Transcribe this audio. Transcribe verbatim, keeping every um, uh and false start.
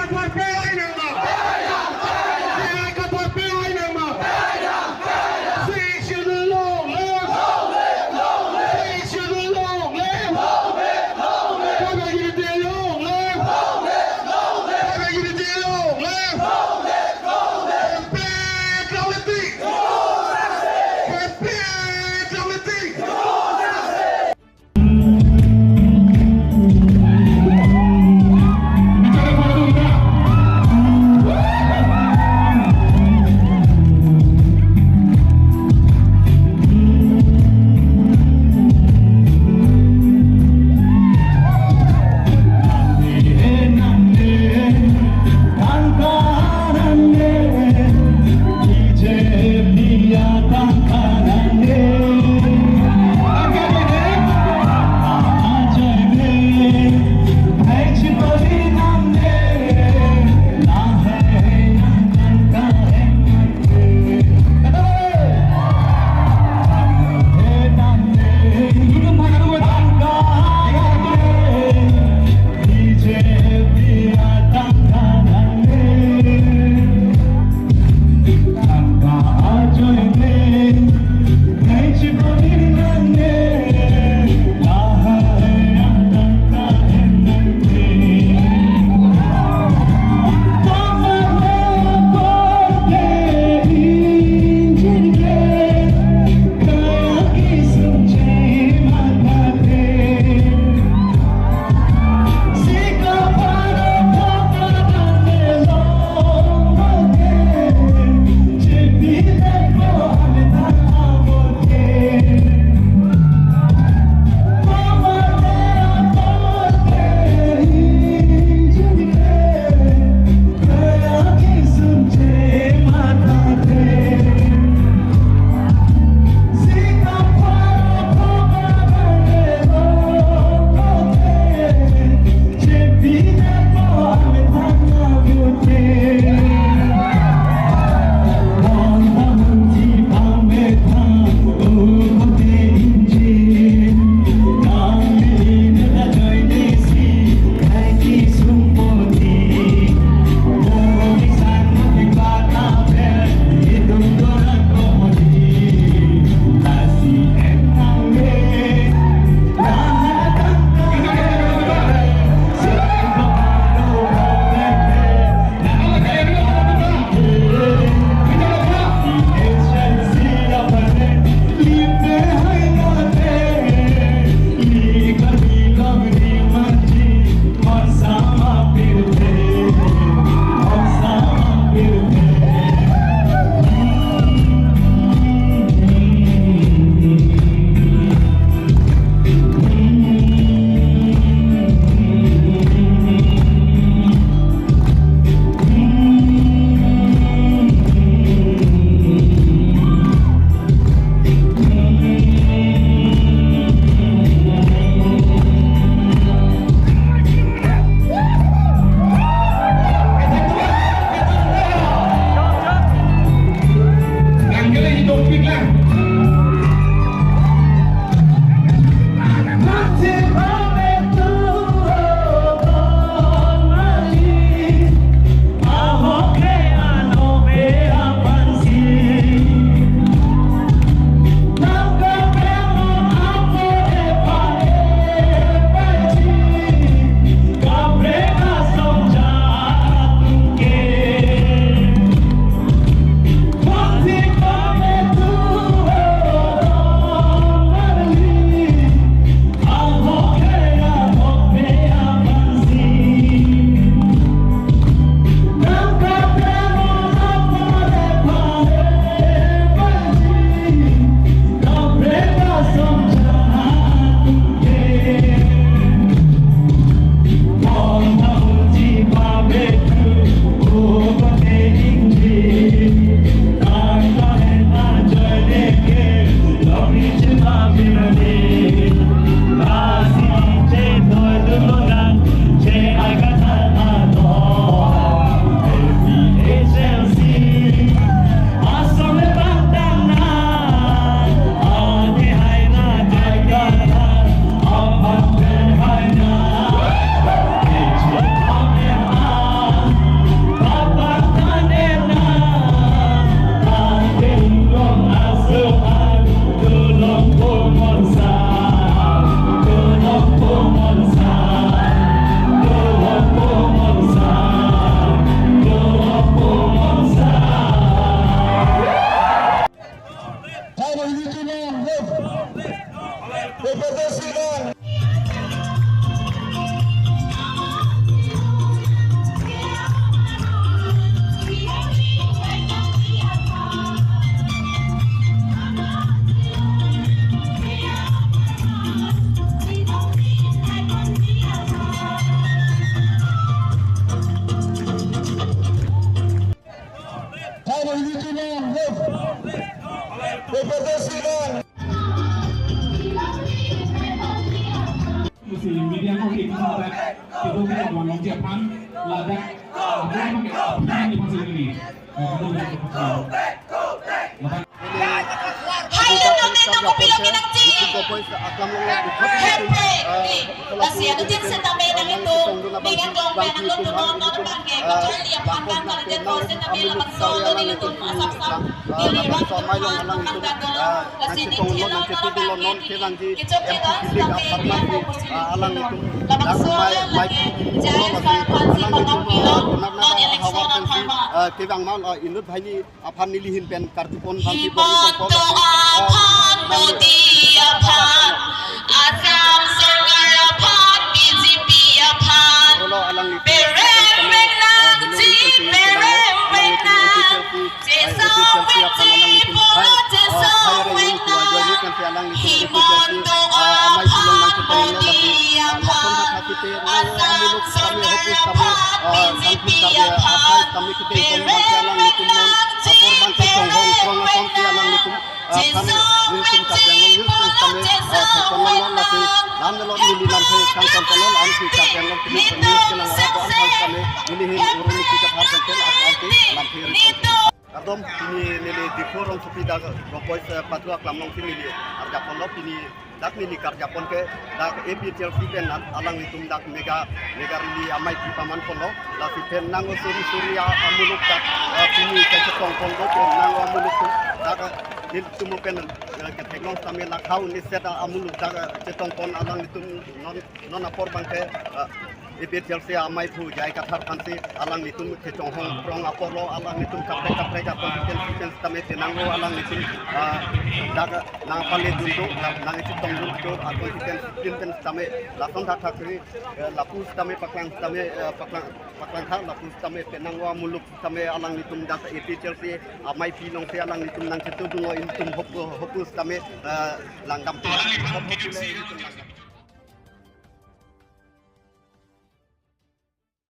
Papai nangma. Papai papai nangma. Sixth Schedule long live. Sixth Schedule long live. Papai unity long live. Papai unity long live. Hempet long titi. Hempet long titi. Musi media ko ke kita kita kita kita wanong Japan ladak apa yang kita ini. Hello, Doctor Kopilo Kinangji. Hepe, ni, lasi anutin setame nanglitum, ning aklong pen nanglutum non non abang ke, kacharli aphan kan kalidet ko setame labangso alanglitum asap sam, neli bang samai long alanglitum, lasi nangchetong lo, nangchetong lo non ke bang ji, M P P aphan bang ji, alanglitum labangso alang lagi, jai sa aphan si potong pilo, non election aphan ma. Ke bang ma, inut bhai ni aphan neli ahin pen karjupon bang si bor ni Himanta aphan, Modi aphan, Assam Sarkar aphan, B J P aphan. Bereng reng nangji, bereng reng nang. Jesong pensi po, jesong reng nang. Himanta aphan, Modi aphan, Assam Sarkar aphan, B J P aphan. Bereng reng nang. Apor bang ke chonghong krong asong ke alanglitum, ah, kami nelitum Karbi Anglong News Channel tame, ah, thekpon long long lasi lam nelon neli lamthe kangton konon ansi Karbi Anglong News Channel arat an kami neli hin urun niki kathar pentel ap ansi lamthe ri. Kardom, pini neli Diphu rongsopi dak Rockboys, eh, Pathu aklam alongsi neli arjapon lo pini dak neli karjapon ke dak A P H L C pen an alanglitum dak mega, mega rally amei pi paman ponlo. Lasi pen nang suri suri a-, amuluk dak, eh, pini kechetong ponlo pen nang amuluk tum dak, eh, nelitum pen, eh, ketheklong setame lakhau ni set a-, amuluk dak, eh, chetong pon alanglitum non, non apor bang ke, eh, A P H L C amei phu J I Kathar aphansi alanglitum kechonghong krong apor lo alanglitum kaprek kaprek a-constituency pen setame penang lo alanglitum, ah, dak nangpale dun do, nang, nangchetong dun do, a-constituency pen setame lason thakthak ri, eh, lapu setame paklang setame, eh, paklang, paklang tha lapu setame penang lo amuluk setame alanglitum dak A P H L C amei pi alongsi alanglitum nangchetu dun lo ilitum hop, hop setame, eh, langdam tu. Hop, hop le ilitum langdam.